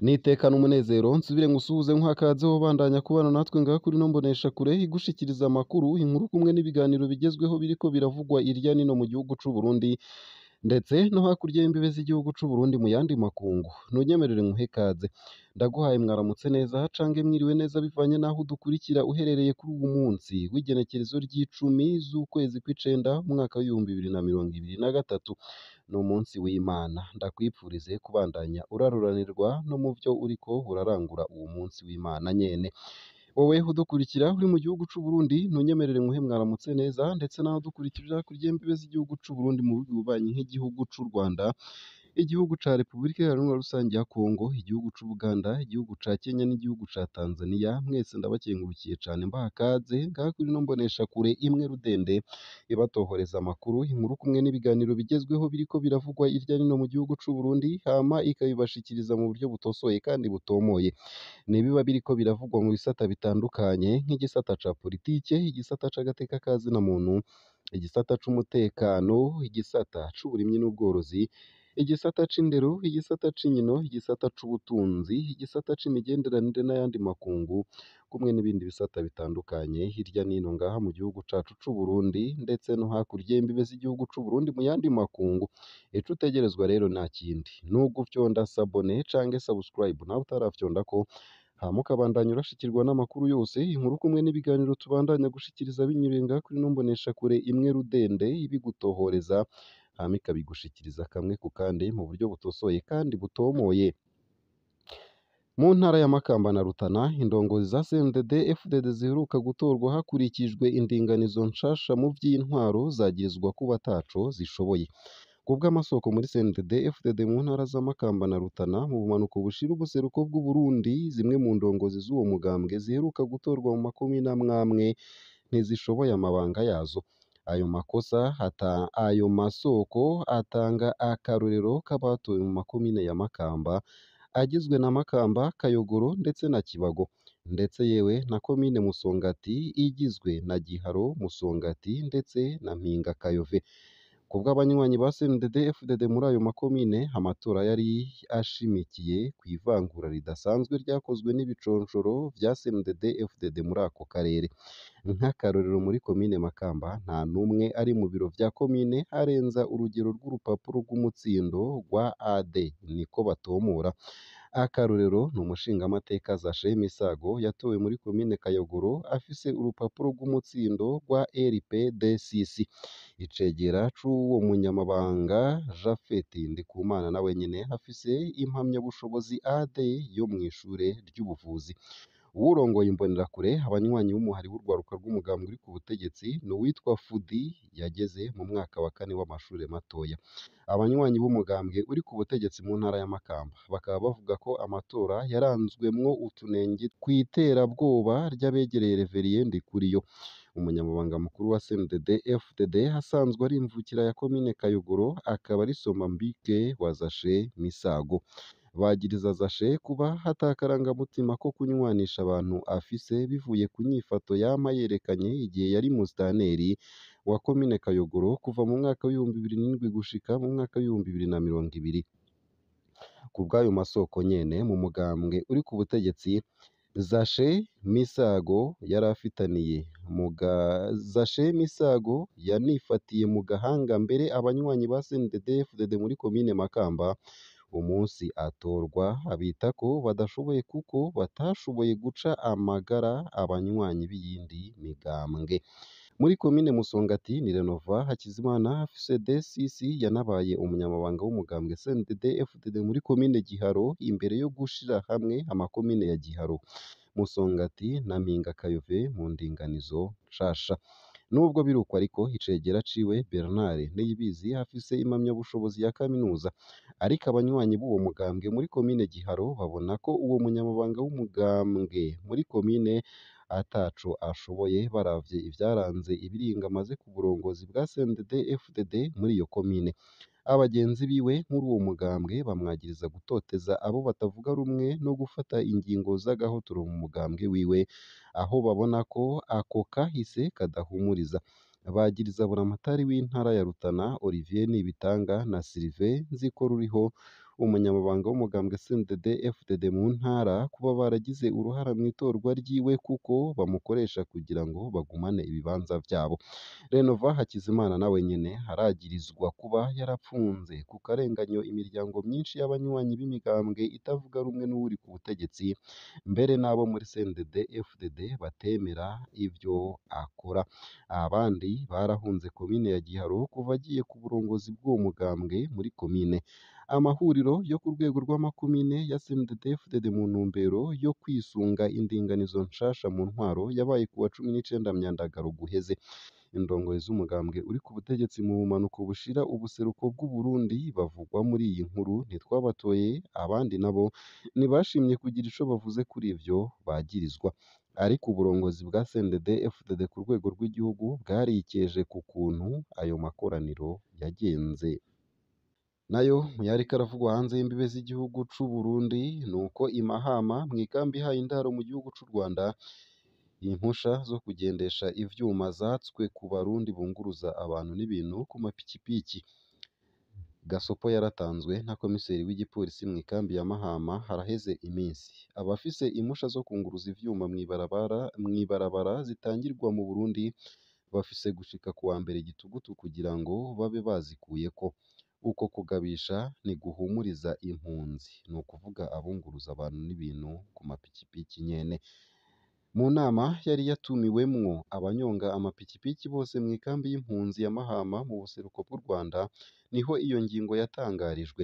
Nitekana umunezero nsubire ngusuhuze nkwakaze wobandanya kubana natwe ngaha kuri ino mboneshakure igushikiriza amakuru, inkuru kumwe n'ibiganiro bigezweho biriko biravugwa irya nino mu gihugu c'u Burundi ndetse no hakurya y'imbibe z'igihugu c'u Burundi mu yandi makungu. Ntunyemerere nkuhe kaze, ndaguhaye mwaramutse neza cange mwiriwe neza bivanye n'aho udukurikira uherereye kuri uwu munsi w'igenekerezo ry'icumi z'ukwezi kw'icenda umwaka w'2023. Ni umunsi w'Imana, ndakwipfurize kubandanya uraruranirwa no mu vyo uriko urarangura uwo munsi w'Imana nyene. Wowe udukurikira uri mu gihugu c'u Burundi, ntunyemerere nkuhe mwaramutse neza ndetse naho udukurikira hakurya y'imbibe z'igihugu c'u Burundi mu bihugu bibanyi nk'igihugu c'u Rwanda, igihugu ca Repubulika Iharanira Rusangi ya Kongo, igihugu c'Ubuganda, igihugu ca Kenya n'igihugu ca Tanzania, mwese ndabakengurukiye cane mbaha kaze ngaha kuri ino mboneshakure imwe rudende ibatohoreza amakuru, inkuru kumwe n'ibiganiro bigezweho biriko biravugwa irya nino mu gihugu c'u Burundi, hama ikabibashikiriza mu buryo butosoye kandi butomoye. Nibiba biriko biravugwa mu bisata bitandukanye nk'igisata ca politike, igisata c'agateka ka zina muntu, igisata c'umutekano, igisata c'uburimyi n'ubworozi, igisata c'indero, igisata c'inkino, igisata c'ubutunzi, igisata c'imigenderanire n'ayandi makungu, kumwe n'ibindi bisata bitandukanye hirya n'ino ngaha mu gihugu cacu c'u Burundi ndetse no hakurya y'imbibe z'igihugu c'u Burundi mu yandi makungu. Ico utegerezwa rero nta kindi ni ugufyonda s'abonner canke subscribe nawe utarafyondako, hama ukabandanya urashikirwa n'amakuru yose, inkuru kumwe n'ibiganiro tubandanya gushikiriza binyuriye ngaha kuri ino mboneshakure imwe rudende ibigutohoreza, hama ikabigushikiriza kamwe ku kandi mu buryo butosoye kandi butomoye. Mu ntara ya Makamba na Rutana, indongozi za CNDD FDD ziheruka gutorwa hakurikijwe indinganizo nshasha mu vy'intwaro zagirizwa kuba ataco zishoboye. Kubw'amasoko muri CNDD FDD mu ntara za Makamba na Rutana mu bumanuko bushira ubuseruko bw'Uburundi, zimwe mu ndongozi z'uwo mugambwe ziheruka gutorwa mu makomine amwamwe ntizishoboye amabanga yazo. Ayo makosa ayo masoko atanga akarorero k'abatowe mu makomine ya Makamba agizwe na Makamba, Kayogoro ndetse na Kibago, ndetse yewe na komine Musongati igizwe na Giharo, Musongati ndetse na Mpinga Kayove. Kubw'abanywanyi ba CNDD FDD muri ayo makomine, amatora yari ashimikiye kw'ivangura ridasanzwe ryakozwe n'ibiconshoro vya CNDD FDD muri ako karere. Nk'akarorero muri komine Makamba nta n'umwe ari mu biro vya komine arenza urugero rw'urupapuro rw'umutsindo rwa AD niko batomora. Akarorero ni umushingamateka Zachary Misago yatowe muri komine Kayogoro afise urupapuro rw'umutsindo rwa RPDCC. Icegera c'uwo munyamabanga Japhet Ndikumana nawe nyene afise impamyabushobozi AD yo mw'ishure ry'ubuvuzi. Uwurongoye imbonerakure abanywanyi b'umuhari w'urwaruka rw'umugambwe uri ku butegetsi ni uwitwa Fudi yageze mu mwaka wa kane w'amashure matoya. Abanywanyi b'umugambwe uri ku butegetsi mu ntara ya Makamba bakaba bavuga ko amatora yaranzwemwo utunenge kw'iterabwoba ry'abegereye Reverien Ndikuriyo. Umunyamabanga mukuru wa CNDD FDD asanzwe ari imvukira ya komine Kayogoro akaba ari Somambike wa Zashe Misago. Bagiriza Zashe kuba atakarangamutima ko kunywanisha abantu afise bivuye ku nyifato yama yerekanye igihe yari musitanteri wa komine Kayogoro kuva mu mwaka w'2007 gushika mu mwaka w'2020. Kubw'ayo masoko nyene mu mugambwe uri ku butegetsi, Zashe Misago yarafitaniye Zashe Misago yanifatiye mu gahanga mbere abanywanyi ba CNDD FDD muri komine Makamba umunsi atorwa abita ko badashoboye kuko batashoboye guca amagara abanywanyi b'iyindi migambwe. Muri komine Musongati ni Renova Hakizimana afise DCC yanabaye umunyamabanga w'umugambwe CNDD FDD muri komine Giharo imbere yo gushira hamwe amakomine ya Giharo, Musongati na Mpinga Kayove mu ndinganizo nshasha. Nubwo biruko ariko icegera ciwe Bernard Niyibizi afise impamyabushobozi ya kaminuza, ariko abanywanyi b'uwo mugambwe muri komine Giharo babona ko uwo munyamabanga w'umugambwe muri komine ataco ashoboye baravye ivyaranze ibiringo amaze ku burongozi bwa CNDD FDD muri iyo komine. Abagenzi biwe muri uwo mugambwe bamwagiriza gutoteza abo batavuga rumwe no gufata ingingo z'agahotoro mu mugambwe wiwe, aho babona ko ako kahise kadahumuriza. Bagiriza buramatari w'intara ya Rutana Olivier Nibitanga na Sylvain Nzikoruriho Umunyamabanga w'umugambwe CNDD FDD mu ntara kuba baragize uruhara mw'itorwa ryiwe kuko bamukoresha kugira ngo bagumane ibibanza vyabo. Renova Hakizimana nawe nyene aragirizwa kuba yarapfunze ku karenganyo imiryango myinshi y'abanywanyi b'imigambwe itavuga rumwe n'uwuri ku butegetsi, mbere n'abo muri CNDD FDD batemera ivyo akora. Abandi barahunze komine ya Giharo kuva agiye ku burongozi bw'uwo mugambwe muri komine. Amahuriro yo ku rwego rw'amakomine ya CNDD FDD mu ntumbero yo kwisunga indinganizo nshasha mu ntwaro yabaye kuwa 19 Myandagaro guheze. Indongozi z'umugambwe uri ku butegetsi mu bumanuko bushira ubuseruko bw'Uburundi bavugwa muri iyi nkuru ntitwabatoye, abandi nabo ntibashimye kugira ico bavuze kuri ivyo bagirizwa. Ariko uburongozi bwa CNDD FDD ku rwego rw'igihugu bwarikeje ku kuntu ayo makoraniro yagenze. Nayo mu yariko aravugwa hanze y'imbibe z'igihugu c'u Burundi nuko i Mahama mw'ikambi ihaye indaro mu gihugu c'u Rwanda, impusha zo kugendesha ivyuma zatswe ku Barundi bunguruza abantu n'ibintu ku mapikipiki. Gasopo yaratanzwe na komiseri w'igipolisi mw'ikambi ya Mahama haraheze iminsi. Abafise impusha zo kunguruza ivyuma mw'ibarabara zitangirwa mu Burundi bafise gushika kuwa mbere gitugutu kugira ngo babe bazikuyeko. Uko kugabisha ntiguhumuriza impunzi, nukuvuga abunguruza abantu n'ibintu ku mapikipiki nyene. Mu nama yari yatumiwemwo abanyonga amapikipiki bose mw'ikambi y'impunzi ya Mahama mu buseruko bw'u Rwanda, niho iyo ngingo yatangarijwe.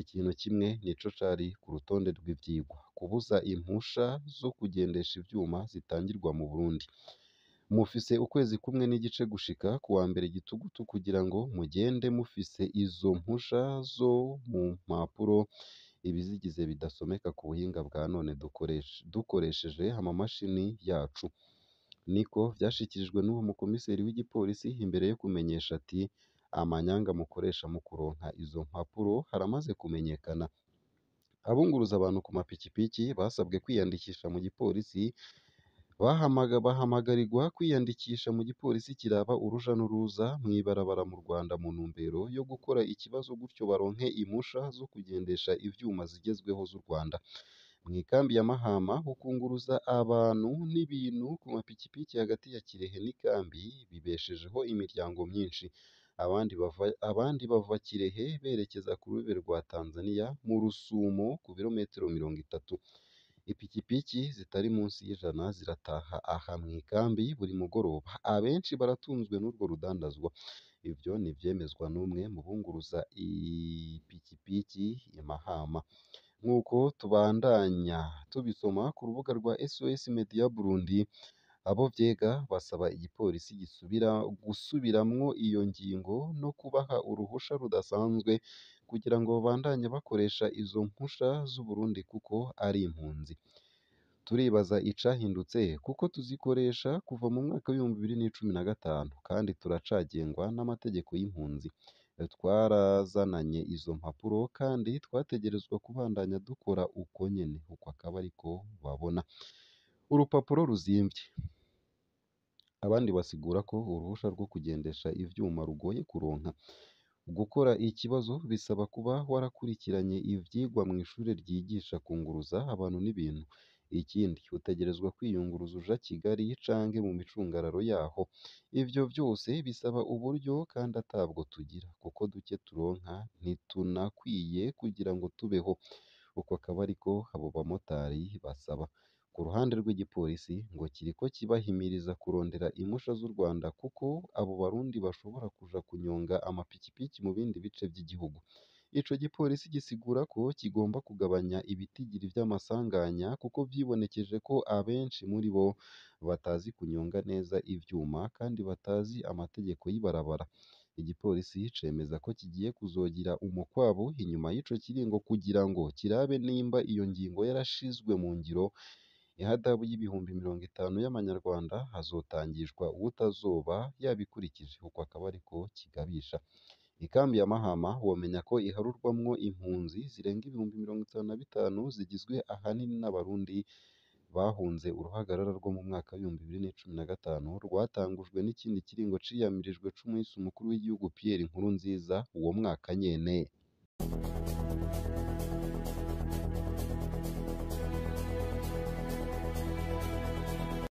Ikintu kimwe nico cari ku rutonde rw'ivyigwa: kubuza impusha zo kugendesha ivyuma zitangirwa mu Burundi. Mufise ukwezi kumwe n'igice gushika kuwa mbere gitugutu kugira ngo mugende mufise izo mpusha zo mu mpapuro, ibizigize bidasomeka ku buhinga bwa none dukoresheje amamashini yacu. Niko vyashikirijwe n'uwo mukomiseri w'igipolisi imbere yo kumenyesha ati: "Amanyanga mukoresha mu kuronka izo mpapuro haramaze kumenyekana." Abunguruza abantu ku mapikipiki basabwe kwiyandikisha mu gipolisi, bahamagarirwa kwiyandikisha mu gipolisi kiraba uruja n'uruza mw'ibarabara mu Rwanda mu ntumbero yo gukora ikibazo gutyo baronke impusha zo kugendesha ivyuma zigezweho z'u Rwanda. Mw'ikambi ya Mahama ukunguruza abantu n'ibintu ku mapikipiki hagati ya Kirehe n'ikambi bibeshejeho imiryango myinshi. Abandi bava Kirehe berekeza ku rubibe rwa Tanzania mu Rusumo ku birometero 30. Ipikipiki zitari munsi y'ijana zirataha aha mw'ikambi buri mugoroba. Abenshi baratunzwe n'urwo rudandazwa. Ivyo ni ivyemezwa n'umwe mu bunguruza ipikipiki i Mahama. Nk'uko tubandanya tubisoma ku rubuga rwa SOS Media Burundi, abo vyega basaba igipolisi gusubiramwo iyo ngingo no kubaha uruhusha rudasanzwe kugira ngo babandanye bakoresha izo mpusha z'Uburundi kuko ari impunzi. Turibaza icahindutse kuko tuzikoresha kuva mu mwaka w'2015 kandi turacagengwa n'amategeko y'impunzi. Twarazananye izo mpapuro kandi twategerezwa kubandanya dukora uko nyene, uko akaba ariko babona. Urupapuro ruzimvye. Abandi basigura ko uruhusha rwo kugendesha ivyuma rugoye kuronka. Gukora ikibazo bisaba kuba warakurikiranye ivyigwa mw'ishure ryigisha kunguruza abantu n'ibintu. Ikindi utegerezwa kwiyunguruza uja Kigali canke mu micungararo yaho. Ivyo vyose bisaba uburyo kandi atabwo tugira kuko duke turonka ntitunakwiye kugira ngo tubeho. Uko akaba ariko abo bamotari basaba. Ku ruhande rw'igipolisi ngo kiriko kibahimiriza kurondera impusha z'u Rwanda kuko abo Barundi bashobora kuja kunyonga amapikipiki mu bindi bice vy'igihugu. Ico gipolisi gisigura ko kigomba kugabanya ibitigiri vy'amasanganya kuko vyibonekeje ko abenshi muri bo batazi kunyonga neza ivyuma kandi batazi amategeko y'ibarabara. Igipolisi cemeza ko kigiye kuzogira umukwabu inyuma y'ico kiringo kugira ngo kirabe nimba iyo ngingo yarashizwe mu ngiro. Ihadabu y'ibihumbi 50 y'amanyarwanda hazotangishwa uwutazoba yabikurikije, uko akaba ariko kigabisha. Ikambi ya Mahama womenya ko iharurwamwo impunzi zirenga 55,000 zigizwe ahanini n'Abarundi bahunze uruhagarara rwo mu mwaka w'2015 rwatangujwe n'ikindi kiringo ciyamirijwe c'umuhisi umukuru w'igihugu Pierre Nkurunziza uwo mwaka nyene.